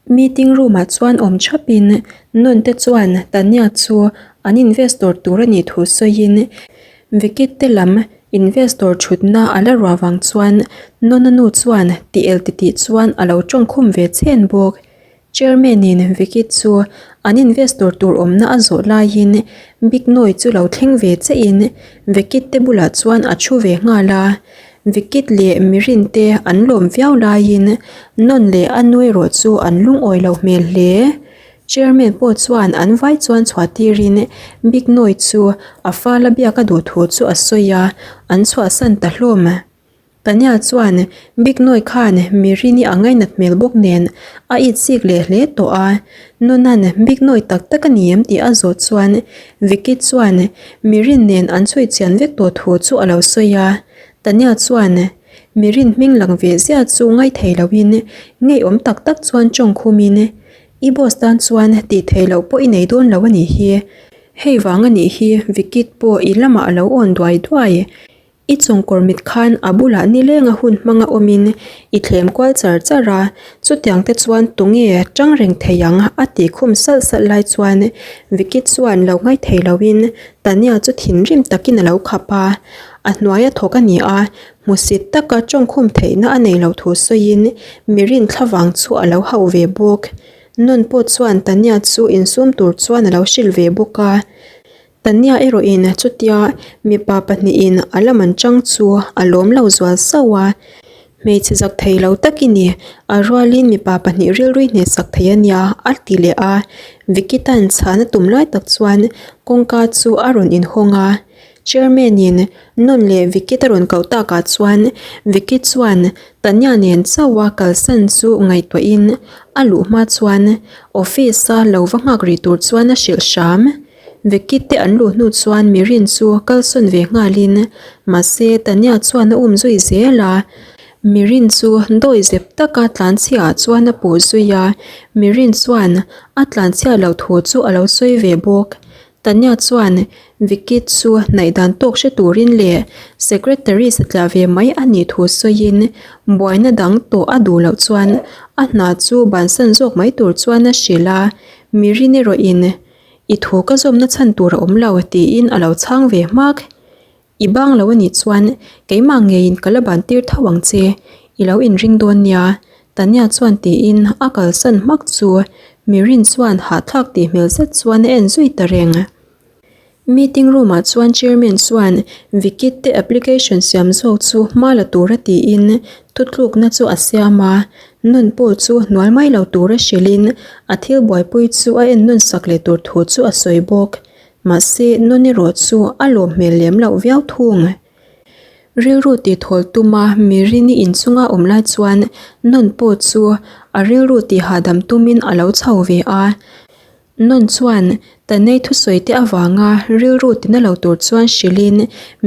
Meeting room ah chuan awm thap in Nun te chuan Tanya chu an investor tur a nih thu sawiin Vikit te lam investor thutna a la ruah vang chuan Nuna nu chuan ti el titih chuan a lo tawngkhum ve chhen bawk. Chairman in Vikit chu an investor tur awmna a zawh laiin Big Noi chu lo thleng ve che in Vikit te bulah chuan a thu ve nghal a. Vikit leh Mirin te an lawm viau laiin Nawn leh a nu erawh chu an lungawi lo hmel hle. Chairman pawh chuan an vai chuan chhuah tirin Big Noi chu a fala biak a duh thu chu a sawi a, an chhuahsan ta hlawm. Tanya chuan Big Noi khan Mirini a ngainat hmel bawk nen a itsik leh hle tawh a, Nuna'n Big Noi tak tak a ni em tih a zawh chuan Vicky chuan Mirin nen an chhui chian vek tawh thu chu a lo sawi a. Tanya chuan Mirin hming lang ve zia chu ngaithei loin ngeiawm tak tak chuan tawng khumin I boss tan chuan tih theih loh pawh i nei dawn lo a nih hi. Hei vang a nih hi Vicky pawh i lamah a lo awn duai duai. I chawngkawr mit khan a bulah nileng a hun hmanga awmin i thlem kual char char a, chutiang te chuan tunge tang reng thei ang a tih khum salh salh lai chuan Vicky chuan lo ngaithei loin Tanya chu thinrim takin a lo khap a, a hnuaia thawk a ni a, hmusit taka tawngkhum theihna a nei loh thu sawiin Mirin thlavang chu a lo hauh ve bawk. Nun pawh chuan Tanya chu insum tur chuan a lo hrilh ve bawk a. Tania erawhin chutia mipa pahnihin a lam an chang chu a lawm lo zual sauh a, hmeichhe zak thei lo tak i ni, a rualin mipa pahnih rilrui hnehsak thei a nia a ti leh a, Vicky tan chhana tum lai tak chuan kawngka chu a rawn inhawng a, Chairman in Nun leh Vicky te rawn koh takah chuan Vicky chuan Tania nen chauha kalsan chu ngaihtuahin a luh hma chuan office a lo va nghak rih tur chuan a hrilh hram. Vicky te an luh hnu chuan Mirin chu kalsawn ve nghalin mahse Tania chuan a um zui zel a, Mirin chu dawi zep taka tlanchhiah ah chuan a puh zui a, Mirin chuan a tlanchhiah loh thu chu a lo sawi ve bawk. Tania chuan Vicky chu hnaih dan tawk hre turin leh secretary satliah ve mai a nih thu sawiin buaina dang tawh a duh loh chuan a hna chu bansan zawk mai tur chuan a hrilh a, Mirin erawhin I thu ka zawmna chhan tur a awm lo tiin a lo chhang ve hmak. I bang lo a nih chuan keimah ngeiin ka la ban tir tho ang che, i lo inring dawn nia Tanya chuan tiin a kalsan hmak chu Mirin chuan hahthlak tih hmel zet chuan a en zui ta reng. Meeting room ah chuan chairman chuan Vicky te application siam zawk chu hma la tura tiin thutlukna chu a siam a, Nun pawh chu hnual mai lo tura hrilhin a thil buaipui chu a en nawn sak leh tur thu chu a sawi bawk. Mahse Nun erawh chu a lawm hmel lem loh viau thung. Rilru tih thawl tuma Mirini inchunga awm lai chuan Nun pawh chu a rilru tih hahdam tumin a lo chho ve a. Nun chuan Tanei thusawi te avanga rilru tina lo tur chuan hrilhin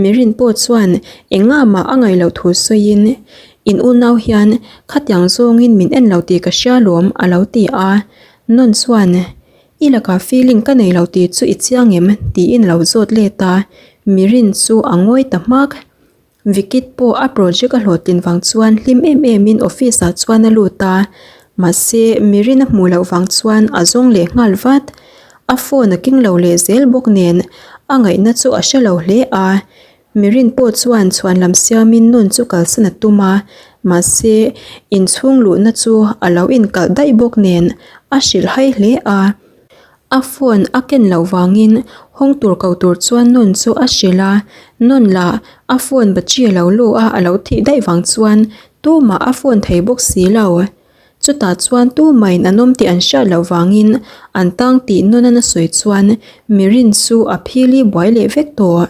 Mirin pawh chuan engah mah a ngaih loh thu sawiin, In unau hian khatiang zawngin min en lo tih ka hria lawm a lo ti a. Nun chuan, I lakah feeling ka nei lo tih chu i chiang em? tiin a lo zawt let a, Mirin chu a ngawi ta hmak. Vikit pawh a project a hlawhtlin vang chuan hlim em em in office ah chuan a lut a, mahse Mirin a hmuh loh vang chuan a zawng leh nghal vat. A phone a keng lo leh zel bawk nen a ngaihna chu a hre lo hle a, Mirin pawh chuan chhuan lam siamin nun chu kalsan a tum a, mahse inchhung luhna chu a lo inkalh daih bawk nen a hrilh hai hle a. A phone a ken loh vangin hawng tur ko tur chuan Nun chu a hrilh a, Nun lah a phone battery a lo lu a, a lo thih daih vang chuan tumah a phone thei bawk si lo. Chutah chuan tumahin an awm tih an hriat loh vangin an tang tih Nun-an a sawi chuan Mirin chu a phili buai leh vek tawh.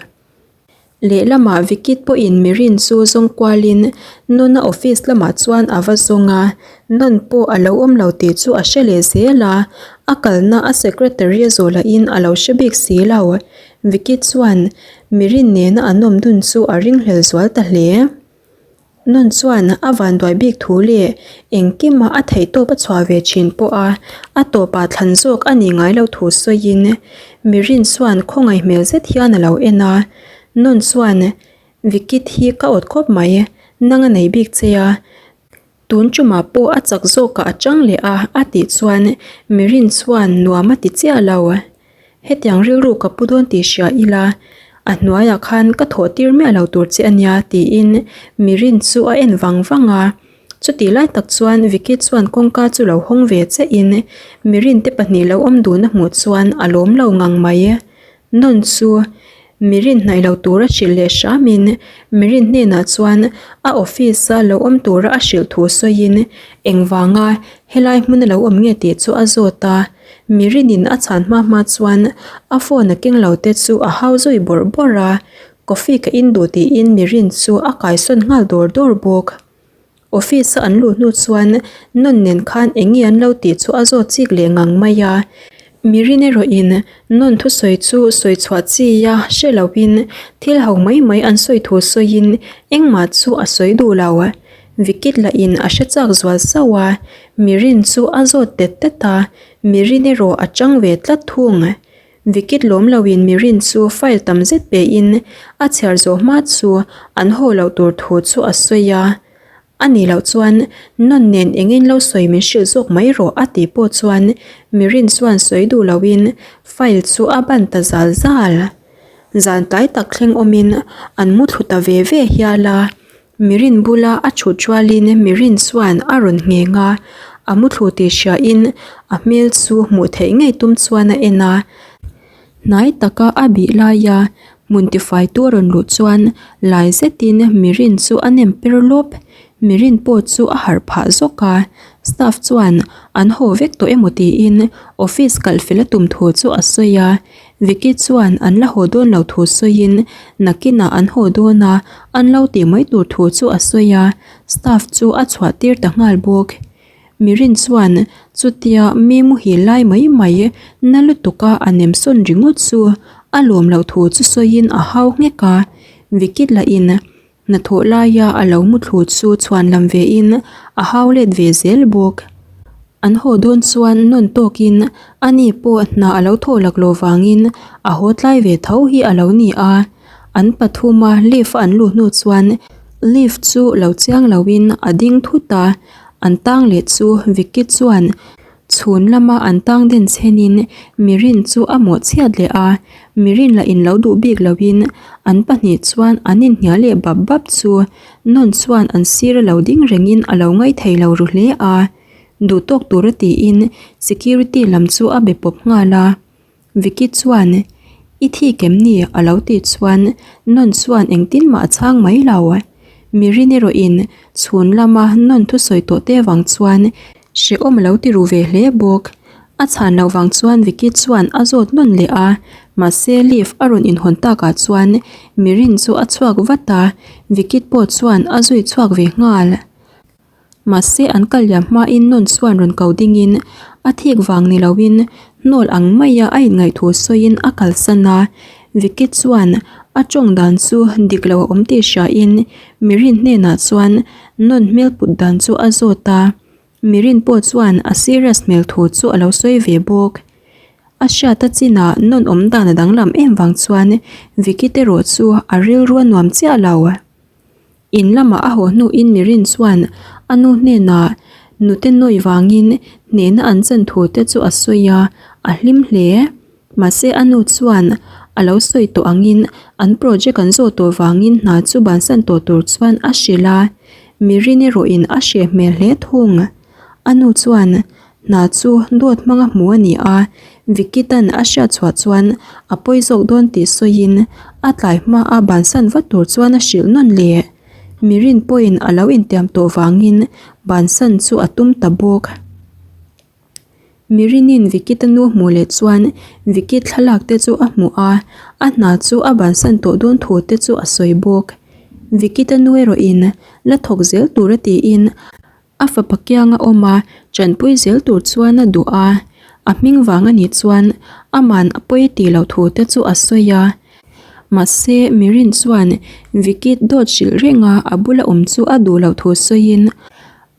Lehlamah Vikit pawhin Mirin chu zawng kualin Nuna office lamah chuan a va zawng a, Nun pawh a lo awm lo tih chu a hre leh zel a, a kalna a secretary a zawh lahin a lo hre bik si lo. Vikit chuan Mirin nena an awm dun chu a ringhlel zual ta hle. Nun chuan a vanduai bik thu leh engkima a theihtawp a chhuah ve thin pawh a, a tawpah thlan zawk a nih ngai loh thu sawiin Mirin chuan khawngaih hmel zet hian a lo en a. Nun chuan, Vikit hi ka awt khawp mai, nang a nei bik che a. Tun tumah pawh a chak zawkah a chang leh a, a tih chuan Mirin chuan nuam a ti chiah lo. Hetiang rilru ka pu dawn tih hria ila, a hnuaiah khan ka thawh tir miah lo tur che a nia tiin Mirin chu a en vang vang a. Chutih lai tak chuan Vicky chuan kawngka chu lo hawng ve chiahin Mirin te pahnih lo awm dun a hmuh chuan a lawm lo ngang mai. Nawn chu Mirin hnaih lo tura hrilh leh hramin Mirin hnenah chuan a office a lo awm tura a hrilh thu sawiin engvanga helai hmun a lo awm nge tih chu a zawt a. Mirinin a chhan hma hma chuan a phone a keng lo te chu a hau zui bawrh bawrh a, coffee ka in duh tiin Mirin chu a kaisawn nghal dawr dawr bawk. Office a an luh hnu chuan Nawn nen khan eng nge an lo tih chu a zawt chik leh ngang mai a. Mirin erawhin Nawn thusawi chu sawi chhuah chi a hre loin thil ho mai mai an sawi thu sawiin engmah chu a sawi duh lo. Vikit lahin a hre chak zual sauh a, Mirin chu a zawt tet tet a, Mirin erawh a chang ve tlat thung. Vikit lawm loin Mirin chu file tam zet pein a chhiar zawh hma chu an haw loh tur thu chu a sawi a. A nih loh chuan Nawn nen engin lo sawi min hrilh zawk mai rawh a tih pawh chuan Mirin chuan sawi duh loin file chu a ban ta zal zal. Zan tlai tak thleng awmin an mu thlu ta ve ve hial a. Mirin bula a thut rualin Mirin chuan a rawn ngheng a, a muthlu tih hriain a hmel chu hmuh theih ngei tum chuan a en a. Hnai taka a bih laia hmun tifaitu a rawn luh chuan lai zetin Mirin chu a nem per lawp. Mirin pawh chu a harh phah zawk a, staff chuan an haw vek tawh emaw tiin office kalh fel a tum thu chu a sawi a. Vicky chuan an la haw dawn lo thu sawiin nakinah an haw dawn a, an lo tih mai tur thu chu a sawi a, staff chu a chhuah tir ta nghal bawk. Mirin chuan chutia mi muhil lai mai mai na lutuka a nem sawn ringawt chu a lawm loh thu chu sawiin a hau nghek a, Vicky lahin hnathawh laia a lo muthlu chu chhuan lam vein a hau let ve zel bawk. An haw dawn chuan nawn tawkin ani pawh hna a lo thawh lak loh vangin a haw tlai ve tho hi a lo ni a. An pathuma lift an luh hnu chuan lift chu lo chiang loin a ding thut a, an tang leh chu Vicky chuan Chhun lama an tang den chhenin Mirin chu a mawh chhiat leh a, Mirin lah in lo duh bik loin an pahnih chuan an inhnial leh bap bap chu Nawn chuan an sir a lo ding rengin a lo ngaithei lo ru hle a, duh tawk tura tiin security lam chu a be pawp nghal a. Vicky chuan, I thik em ni? a lo tih chuan Nawn chuan engtin mah a chhang mai lo. Mirin erawhin chhun lama Nawn thusawi tawh te vang chuan hrehawm a lo ti ru ve hle bawk. A chhan loh vang chuan Vicky chuan a zawt nawn leh a, mahse lift a rawn inhawn takah chuan Mirin chu a chhuak vat a, Vicky pawh chuan a zui chhuak ve nghal. Mahse an kal liam hmain Nawn chuan rawn ko dingin a thik vang ni loin hnawl ang maia a inngaih thu sawiin a kalsan a. Vicky chuan a tawng dan chu dik lo a awm tih hriain Mirin hnenah chuan Nawn hmel put dan chu a zawt a. Mirin pawh chuan a serious hmel thu chu a lo sawi ve bawk. A hriat a chinah Nawn awm dan a danglam em vang chuan Vicky te rawh chu a rilru a nuam chiah lo. In lamah a haw hnuin Mirin chuan a nu hnenah nute nawi vangin hnehna an chan thu te chu a sawi a, a hlim hle. Mahse a nu chuan a lo sawi tawh angin an project an zawh tawh vangin hna chu bansan tawh tur chuan a hrilh a, Mirin erawhin a hreh hmel hle thung. A nu chuan Hna chu dawt hmanga hmu a ni a, Vicky tan a hriat chhuah chuan a pawi zawk dawn tih sawiin a tlai hma a bansan vat tur chuan a hrilh nawn leh. Mirin pawhin a lo intiam tawh vangin bansan chu a tum ta bawk. Mirinin Vicky ta nu hmuh leh chuan Vicky thlalak te chu a hmuh a, a hna chu a bansan tawh dawn thu te chu a sawi bawk. Vicky ta nu erawhin la thawk zel tur a tiin A fapa kianga awm a, chanpui zel tur chuan a duh a, a hming vang a nih chuan aman a pawi tih loh thu te chu a sawi a. Mahse, Mirin chuan Vicky dawt hrilh reng a, a bula awm chu a duh loh thu sawiin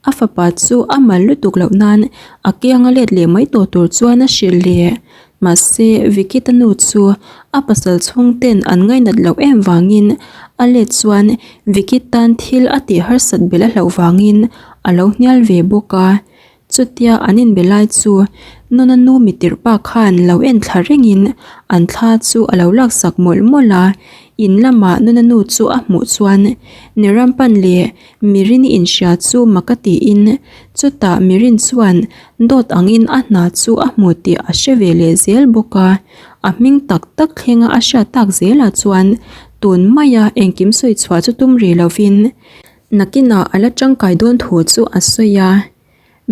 a fapa chu a mal lutuk loh nan a kianga let leh mai tawh tur chuan a hrilh leh. Mahse, Vicky ta nu chu a pasal chhungten an ngainat loh em vangin a let chuan Vicky tan thil a tih harsat belh a hlauh vangin a lo hnial ve bawk a. Chutia an inbe lai chu Nona nu mitirh pa khan lo en thla rengin an thla chu a lo laksak mawlh mawlh a. In lamah Nona nu chu a hmuh chuan Nirampan leh Mirini inhria chu mak a tiin chutah Mirin chuan dawt angin a hna chu a hmu tih a hre ve leh zel bawk a. A hming tak tak thlenga a hriat tak zelah chuan tun maia engkim sawi chhuah chu tum rih lovin nakinah a la tangkai dawn thu chu a sawi a.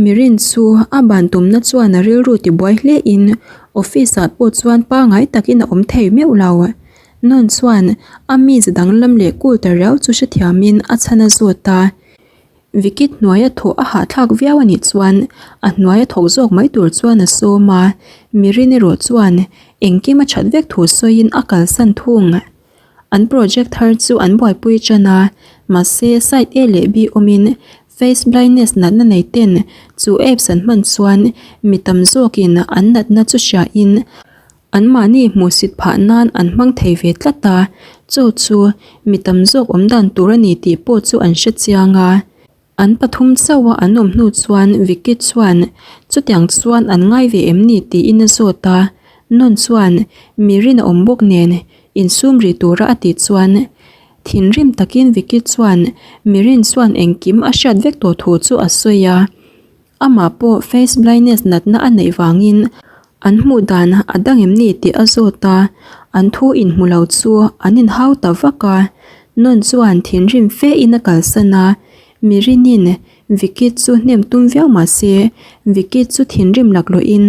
Mirin chu a ban tumna chuan a rilru tibuai hle in office ah pawh chuan pangai takin a awm thei meuh lo. Nun chuan a mize danglam leh cool ta riau chu hrethiamin a chhan a zawt a. Vikit hnuaia thawh a hahthlak viau a nih chuan a hnuaia thawk zawk mai tur chuan a sawm a, Mirin erawh chuan engkim a that vek thu sawiin a kalsan thung. An project thar chu an buaipui tan a, mahse site A leh B awmin face blindness natna nei ten chu apps an hman chuan mi tam zawkin an natna chu hriain Anmahni hmuhsit phah nan an hmang thei ve tlat a, chu chu mi tam zawk awm dan tur a ni tih pawh chu an hre chiang a. An pathum chauh a an awm hnu chuan Vicky chuan chutiang chuan an ngai ve em ni tiin a zawt a, Nun chuan mi rin a awm bawk nen insum rih tura a tih chuan thinrim takin Vicky chuan mi rin chuan engkim a hriat vek tawh thu chu a sawi a. Amah pawh face blindness natna a neih vangin an hmuh dan a dang em ni tih a zawt a, an thu inhmu lo chu an inhau ta vak a. Nun chuan thinrim fe in a kalsan a, Mirinin Vicky chu hnem tum viau mah se Vicky chu thinrim laklawhin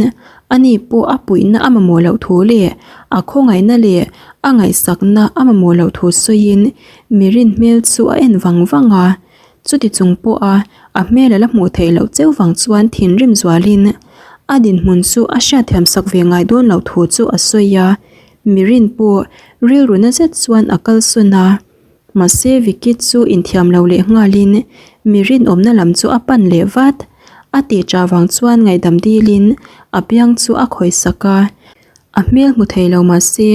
ani pawh a puihna a mamawh loh thu leh a khawngaihna leh a ngaihsakna a mamawh loh thu sawiin Mirin hmel chu a en vang vang a. Chuti chung pawha a hmel a la hmuh theih loh cheu vang chuan thinrim zualin a dinhmun chu a hriatthiam sak ve ngai dawn loh thu chu a sawi a, Mirin pawh rilru na zet chuan a kalsawn a. Mahse Vicky chu inthiam lo leh nghalin Mirin awmna lam chu a pan leh vat. A tih chah vang chuan ngaihdam dilin a biang chu a khawihsak a. A hmel hmu thei lo mahse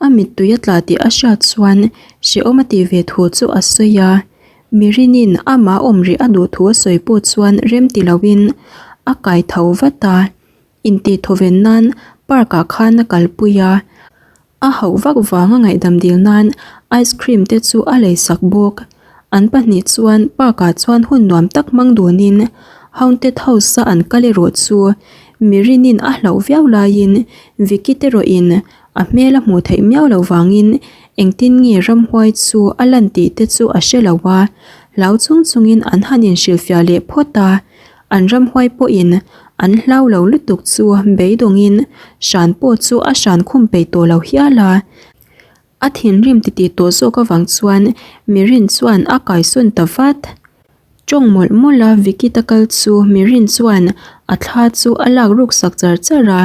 a mittui a tla tih a hriat chuan hrehawm a tih ve thu chu a sawi a. Mirinin amah awm rih a duh thu a sawi pawh chuan rem ti loin a kai tho vat a, intih thawven nan park ah khan a kalpui a, a hauh vak vanga ngaihdam dil nan ice cream te chu a lei sak bawk. An pahnih chuan park ah chuan hun nuam tak hmang dunin haunted house a an kal erawh chu Mirinin a hlauh viau laiin Vicky te rawhin A hmel a hmuh theih miau loh vangin engtin nge ramhuai chu a lan tih te chu a hre lo a, hlau chung chungin an han inhrilhfiah leh phawt a, an ramhuai pawhin an hlau lo lutuk chu beidawngin hran pawh chu a hran khum peih tawh lo hial a. A thinrim titih tawh zawk avang chuan Mirin chuan a kaisawn ta vat. Tawng mawlh mawlh a Vicky ta kal chu Mirin chuan a thla chu a lak ruk sak char char a,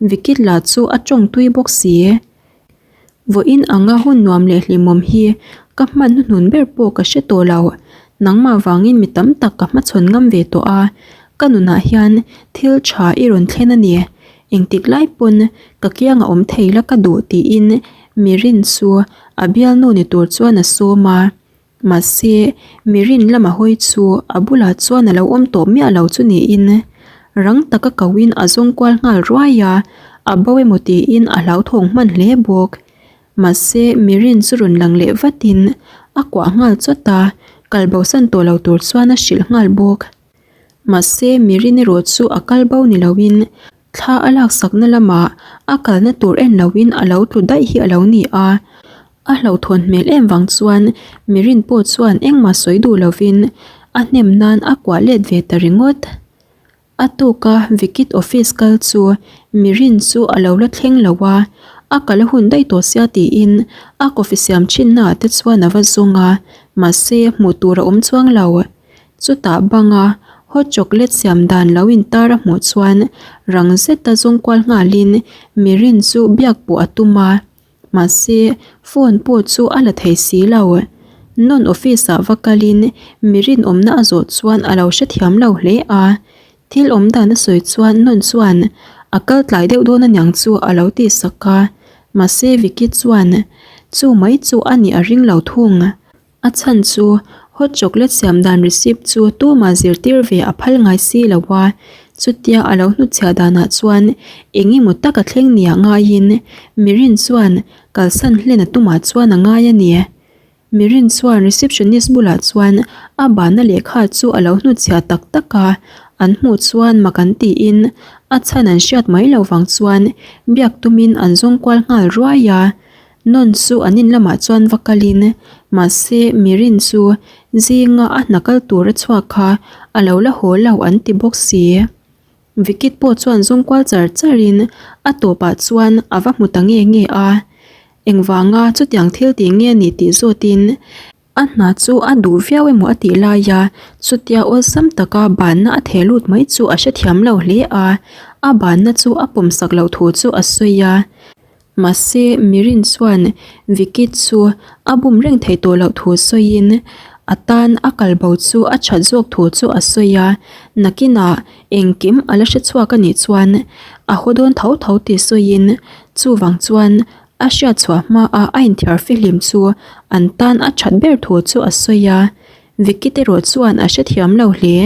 Vicky lah chu a tawng tui bawk si. Vawiin anga hun nuam leh hlimawm hi ka hman hnuhnun ber pawh ka hre tawh lo, nangmah vangin mi tam tak ka hmachhawn ngam ve tawh a, ka nunah hian thil tha i rawn thlen a ni, engtik lai pawn ka kianga awm thei la ka duh tiin Mirin chu a bialnu ni tur chuan a sawm a. Mahse, Mirin lama hawi chu a bulah chuan a lo awm tawh miah lo chu niin rang taka koin a zawng kual nghal ruai a, a bo emaw tiin a hlauthawng hman hle bawk. Mahse, Mirin chu rawn lang leh vatin a kuah nghal chawt a, kal bosan tawh lo tur chuan a hrilh nghal bawk. Mahse, Mirin erawh chu a kal bo ni loin Thla a laksakna lamah a kalna tur en loin a lo tlu daih hi a lo ni a, a hlauhthawn hmel em vang chuan Mirin pawh chuan engmah sawi duh lovin a hnem nan a kuah let ve ta ringawt. A tuka Vikit office kal chu Mirin chu a lo la thleng lo a, a kal a hun daih tawh sia tiin a coffee siam thinnaah te chuan a va zawng a, mahse hmuh tur a awm chuang lo. Chutah banga hot chocolate siam dan lo intar a hmuh chuan rang zeta zawng kual nghalin Mirin chu biak pawh a tum a, mahse phone pawh chu a la thei si lo. Non office ah va kalin Mirin awmna a zawh chuan a lo hrethiam lo hle a, thil awm dan a sawi chuan Non chuan a kal tlai deuh dawn aniang chu a lo tih sak a, mahse Vicky chuan chu mai chu a nih a ring lo thung. A chhan chu Hot chocolate siam dan recipe chu tumah zirtir ve a phal ngai si lo a, chutia a lo hnutchhiah danah chuan eng emaw tak a thleng nia ngaiin Mirin chuan kalsan hlen a tumah chuan a ngai a ni. Mirin chuan receptionist bulah chuan a banna lehkha chu a lo hnutchhiah tak tak a, an hmuh chuan mak an tiin a chhan an hriat mai lo vang chuan biak tumin an zawng kual nghal ruai a. Nawn chu an in lamah chuan va kalin mahse Mirin chu zinga a hna kal tur a chhuak kha a lo la haw lo an ti bawk si. Vikit pawh chuan zawng kual char charin a tawpah chuan a va hmu ta nge nge a, engvanga chutiang thil tih nge a nih tih zawtin A hna chu a duh viau emaw a tih lai a, chutia awlsam taka banna a theh lut mai chu a hrethiam lo hle a, a banna chu a pawmsak loh thu chu a sawi a. Mahse, Mirin chuan Vicky chu a bum reng theih tawh loh thu sawiin a tan a kal bo chu a that zawk thu chu a sawi a, nakinah engkim a la hrechhuak a nih chuan a haw dawn tho tho tih sawiin chuvang chuan A hriat chhuah hmaa a inthiar fihlim chu an tan a that ber thu chu a sawi a, Vicky te erawh chuan a hrethiam lo hle.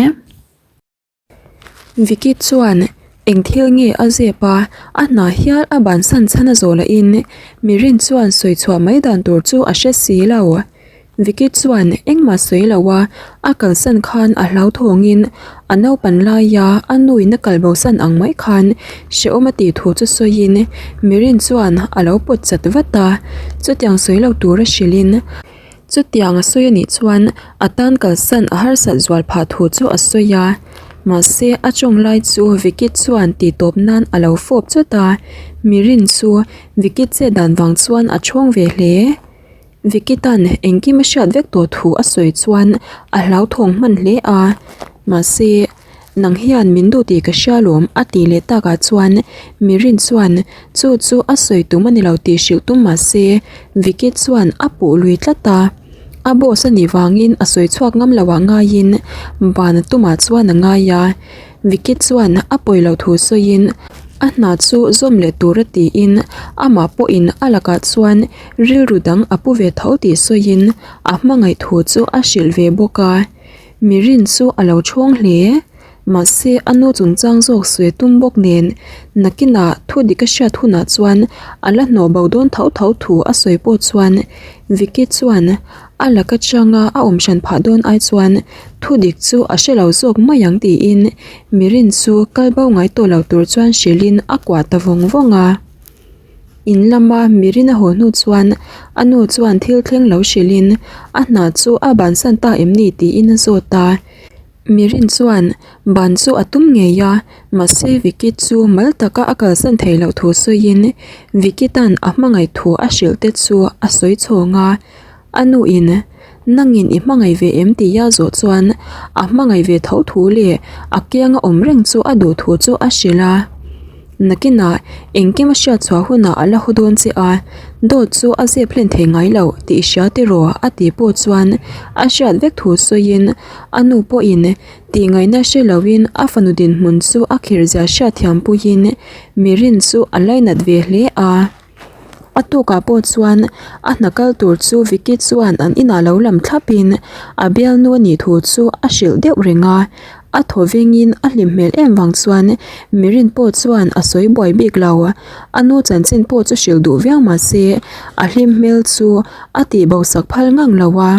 Vicky chuan eng thil nge a zep a, a hna hial a bansan chhan a zawh lahin Mirin chuan sawi chhuah mai dan tur chu a hre si lo. Vicky chuan engmah sawi lo a, a kalsan khan a hlauthawngin a naupan laia a nuin a kal bosan ang mai khan hrehawm a tih thu chu sawiin Mirin chuan a lo pawt chat vat a, chutiang sawi lo tura hrilhin chutiang a sawi a nih chuan a tan kalsan a harsat zual phah thu chu a sawi a, mahse a tawng lai chu Vicky chuan tih tawp nan a lo fawp chawt a, Mirin chu Vicky chet dan vang chuan a chhawng ve hle. Vikitan engkim a hriat vek tawh thu a sawi chuan a hlauthawng hman hle a, mahse nang hian min duh tih ka hria lawm a tih leh takah chuan Mirin chuan chu chu a sawi tum a ni lo tih hrilh tum mahse Vicky chuan a puh lui tlat a, a boss a nih vangin a sawi chhuak ngam lo ah ngaiin ban a tumah chuan a ngai a. Vicky chuan a pawi loh thu sawiin a hna chu zawm leh tur a tiin amah pawhin a lakah chuan rilru dang a pu ve tho tih sawiin a hmangaih thu chu a hrilh ve bawk a. Mirin chu a lo chhawng hle. Mahse a nu chungchang zawk sawi tum bawk nen nakinah thu dik a hriat hunah chuan a la hnawh bo dawn tho tho thu a sawi pawh chuan Vicky chuan A laka changa a awm hran phah dawn ai chuan thu dik chu a hre lo zawk mai ang tiin Mirin chu kal bo ngai tawh lo tur chuan hrilhin a kuah ta vawng vawng a. In lama Mirin a haw hnu chuan a nu chuan thil thleng lo hrilhin a hna chu a bansan ta em ni tiin a zawt a. Mirin chuan ban chu a tum ngei a, mahse Vicky chu mal taka a kalsan theih loh thu sawiin Vicky tan a hmangaih thu a hrilh te chu a sawi chhawng a. A nuin, Nangin i hmangaih ve em tih a zawh chuan a hmangaih ve tho thu leh a kianga awm reng chu a duh thu chu a hrilh a. Nakinah engkim a hriat chhuah hunah a la haw dawn che a, dawt chu a zep hlen thei ngai loh tih i hria tiraw a tih pawh chuan a hriat vek thu sawiin a nu pawhin tihngaihna hre loin a fanu dinhmun chu a khirhzia hriatthiam puiin Mirin chu a lainat ve hle a. A tukah pawh chuan a hna kal tur chu Vicky chuan an inah lo lam thlapin a bialnu a nih thu chu a hrilh deuh reng a, a thaw vengin a hlim hmel em vang chuan Mirin pawh chuan a sawi buai bik lo. A nu chanchin pawh chu hrilh duh viau mah se a hlim hmel chu a tih bo sak phal ngang lo a.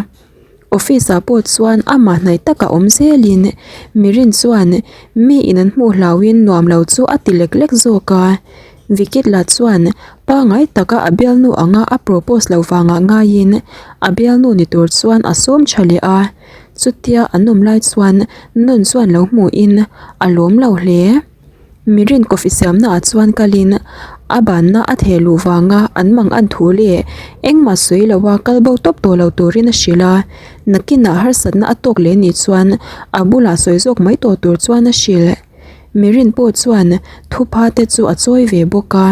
Office ah pawh chuan amah hnaih takah awm zelin Mirin chuan mi in an hmuh hlauhin nuam lo chu a ti lek lek zawk a. Vikit lah chuan pangai taka a bialnu anga a propose loh vangah ngaiin a bialnu ni tur chuan a sawm tha leh a, chutia an awm lai chuan Nun chuan lo hmuhin a lawm lo hle. Mirin coffee siamna ah chuan kalin a banna a theh luh vanga an mang an thu leh engmah sawi loa kal bo tawp tawh lo turin a hrilh a, nakinah harsatna a tawk leh nih chuan a bulah sawi zawk mai tawh tur chuan a hrilh. Mirin pawh chuan thupha te chu a chawi ve bawk a.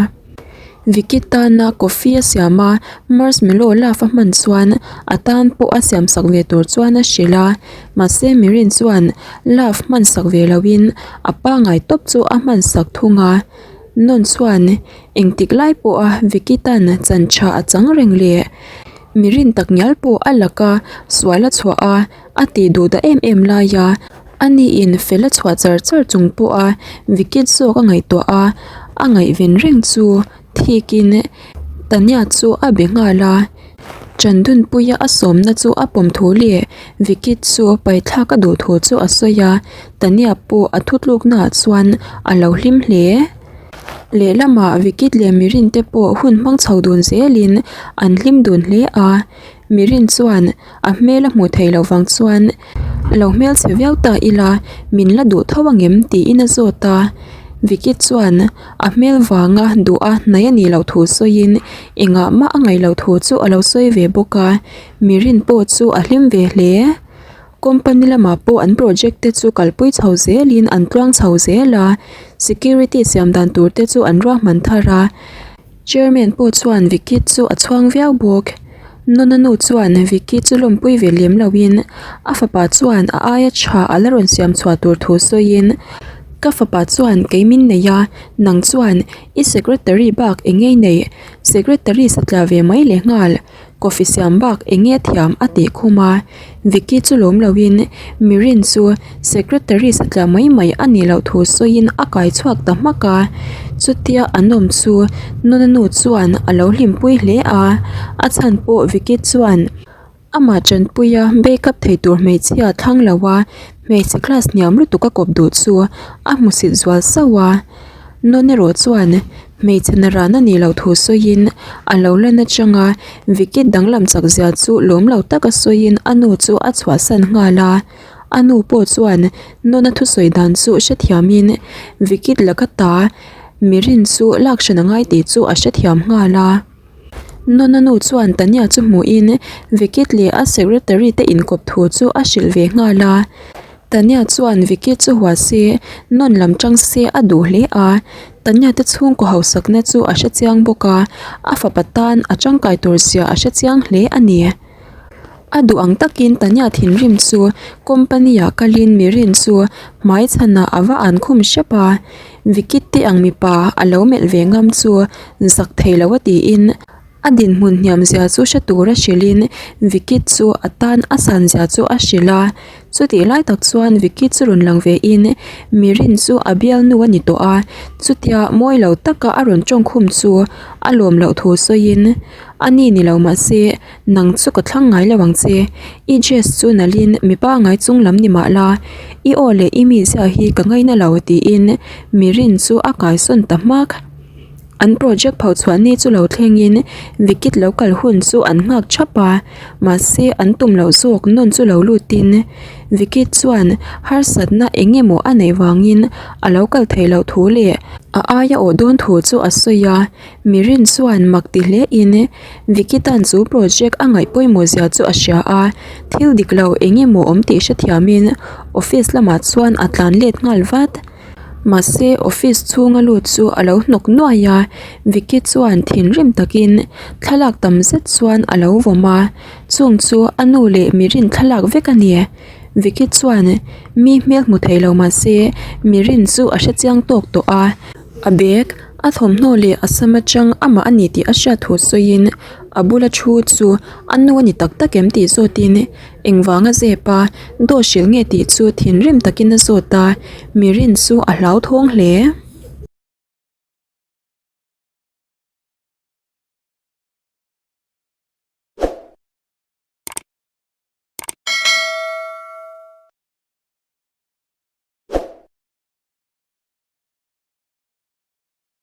Vicky tana coffee a siam a, marshmallow love a hman chuan a tan pawh a siam sak ve tur chuan a hrilh a. Mahse Mirin chuan love hman sak ve loin a pangai tawp chu a hman sak thung a. Nawn chuan engtik lai pawha Vicky tan chan tha a chang reng leh. Mirin tak ngial pawh a laka sual a chhuah a, a tih duh ta em em lai a, ani in fel a chhuah char char chung pawh a Vikit zawk a ngaihtuah a, a ngaihven reng chu thik in Tanya chu a be nghal a, Chandunpuia a sawmna chu a pawm thu leh Vikit chu paithlak a duh thu chu a sawi a, Tanya pawh a thutlukna ah chuan a lo hlim hle. Lehlamah Vikit leh Mirin te pawh hun hmang chho dun zelin an hlim dun hle a, Mirin chuan a hmel a hmuh theih loh vang chuan lo hmelchhe viau ta ila min la duh tho angem tiin a zawt a, Vikit chuan a hmel vanga duh a hnaih a nih loh thu sawiin engah mah a ngaih loh thu chu a lo sawi ve bawk a, Mirin pawh chu a hlim ve hle. Company lamah pawh an project te chu kalpui chho zelin an tluang chho zel a, security siam dan tur te chu an ruahman thar a, chairman pawh chuan Vicky chu a chhuang viau bawk. Nona nu chuan Vicky chu lawmpui ve lem loin a fapa chuan a aia tha a la rawn siam chhuah tur thu sawiin, Ka fapa chuan kei min nei a, nang chuan i secretary bak eng nge i neih? Secretary satla ve mai leh nghal. Coffee siam bak eng nge thiam a tih khum a, Vicky chu lawm loin Mirin chu secretary satliah mai mai a nih loh thu sawiin a kai chhuak ta hmak a, chutia an awm chu Nuna nu chuan a lo hlimpui hle a, a chhan pawh Vicky chuan amah tanpuia backup thei tur hmeichhia thlang lo a, hmeichhe class hniam lutuk a kawp duh chu a hmusit zual sauh a, Nun erawh chuan hmeichhe naran a nih loh thu sawiin a lo lan atanga Vicky danglam chak zia chu lawm lo taka sawiin a nu chu a chhuahsan nghal a. A nu pawh chuan Nuna thusawi dan chu hrethiamin Vicky laka ta mirin chu lak hran a ngai tih chu a hrethiam nghal a. Nuna nu chuan Tanya chu hmuhin Vicky leh a secretary te inkawp thu chu a hrilh ve nghal a. Tanya chuan Vicky chu hua se, nawn lam tang se a duh hle a, Tanya te chhungkaw hausakna chu a hre chiang bawk a, a fapa tan a tangkai tur zia a hre chiang hle a ni. A duh ang takin Tanya thinrim chu company ah kalin Mirin chu hmai chhanah a va an khum hrep a, Vicky te ang mipa a lo melh ve ngam chu zak thei lo a tiin, A dinhmun hniam zia chu hre tura hrilhin Vicky chu a tan a san zia chu a hrilh a, chutih lai tak chuan Vicky chu rawn lang ve in Mirin chu a bialnu a ni tawh a, chutia mawi lo taka a rawn tawngkhum chu a lawm loh thu sawiin a ni ni lo mahse nang chu ka thlang ngai lo ang che, i dress chu nalhin mipa ngai chung lam ni mah la, i aw leh i mizia hi ka ngaina lo tiin Mirin chu a kaisawn ta hmak. An project pho chhuah ni chu lo thlengin Vikit lo kal hun chu an nghak thap a, mahse an tum loh zawk nawn chu lo lutin Vikit chuan harsatna eng emaw a neih vangin a lo kal theih loh thu leh a aia awh dawn thu chu a sawi a, Mirin chuan mak ti hlein Vikitan chu project a ngaih pawimawh zia chu a hria a, thil dik lo eng emaw awm tih hrethiamin office lamah chuan a tlan let nghal vat. Mahse office chhunga lut chu a lo hnawk nuai a, Vicky chuan thinrim takin thlalak tam zet chuan a lo vawm a, chung chu a nu leh mirin thlalak vek a ni. Vicky chuan mi hmel hmu thei lo mahse mirin chu a hrechiang tawk tawh a, a bag, a thawmhnaw leh a sam atang amah a ni tih a hriat thu sawiin a bula thu chu a nu a ni tak tak em tih zawtin Engvanga zep a, dawt hrilh nge tih chu thinrim takin a zawt a, Mirin chu a hlauthawng hle.